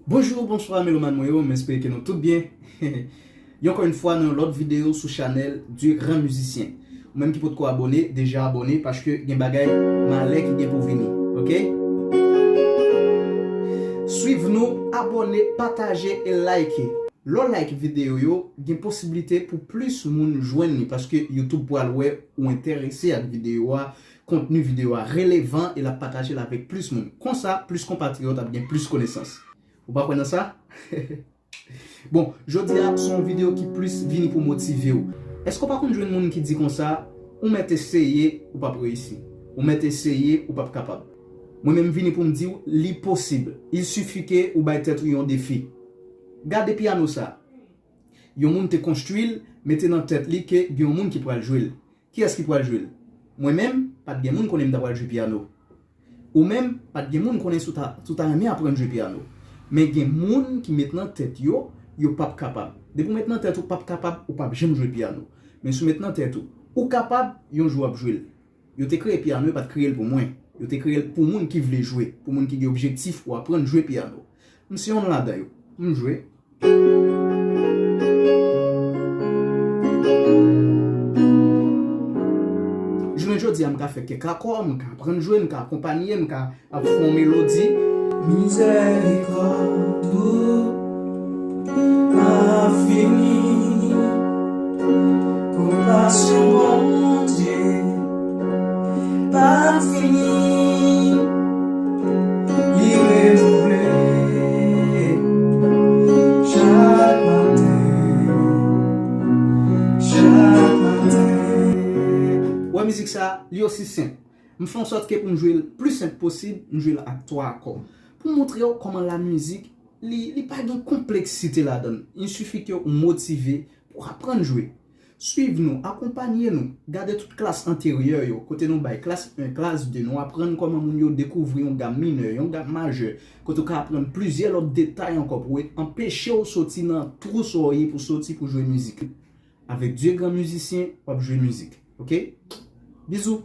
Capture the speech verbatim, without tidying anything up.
Bonjou, bonswa, melomàn mwen yo, m espere ke nou tout byen. Yon ankò yon fwa, nan yon lòt videyo sou chanèl Dieu Grand Musicien. Ou menm ki potko abòne, deja abòne, paske gen bagay malè ki gen pou vini, oke? Swiv nou, abòne, pataje e like. Lè w like videyo yo, gen posiblite pou plis moun jwenn li, paske YouTube pral wè ou enterese ak videyo a, kontni videyo a relevan e l ap pataje l avèk plis moun. Konsa, plis konpatriyòt ap gen plis konesans. Ou pa kwè nan sa? Bon, jodi a, se yon videyo ki plis vini pou motive w. Èske w pa konn jwenn moun ki di konsa, ou mèt eseye, ou p ap reyisi? Ou mèt eseye, ou p ap kapab? Mwen menm vini pou m di w, li posib. Il suffit ke ou bay tèt ou yon defi. Gade pyano sa. Yon moun te konstwi l, mete nan tèt li ke gen yon moun ki pral jwe l. Kiyès ki pral jwe l? Mwen menm, pa t gen moun konnen m ta pral jwe pyano. Ou menm, pa t gen moun konnen si w ta, si w ta renmen aprann jwe pyano. Men gen moun ki met nan tèt yo, yo p ap kapab. Depi w met nan tèt ou p ap kapab, ou p ap janm jwe pyano. Men si w met nan tèt ou, ou kapab, yon jou w ap jwe l. Yo te kreye pyano, yo pa t kreye l pou mwen. Yo te kreye l pou moun ki vle jwe, pou moun ki gen objektif pou aprann jwe pyano. M se yonn ladan yo. M jwe. Jounen jodi a, m ka fè kèk akò, m ka aprann jwe, m ka akonpanye, m ka ap fè yon melodi. Mizèrikòd ou pa fini, konpasyon Bondye pa fini, li renouvle chak maten, chak maten. Wè mizik sa, li osi senp. M fè an sòt ke pou m jwe l pli senp posib, m jwe l ak twa akò. Pou m montre w kòman lamizik, li, li pa gen konpleksite ladan l. Il suffit ke ou motive pou aprann jwe. Swiv nou, akonpanye nou. Gade tout klas anteryè yo, kote nou bay klas en, klas de, nou aprann kòman moun yo dekouvri yon gam minè, yon gam majè, kote ou ka aprann plizyè lòt detay ankò pou anpeche w soti nan twou sa w ye pou soti pou jwe mizik. Avèk Dieu Grand Musicien, w ap jwe mizik. Oke? Bizou!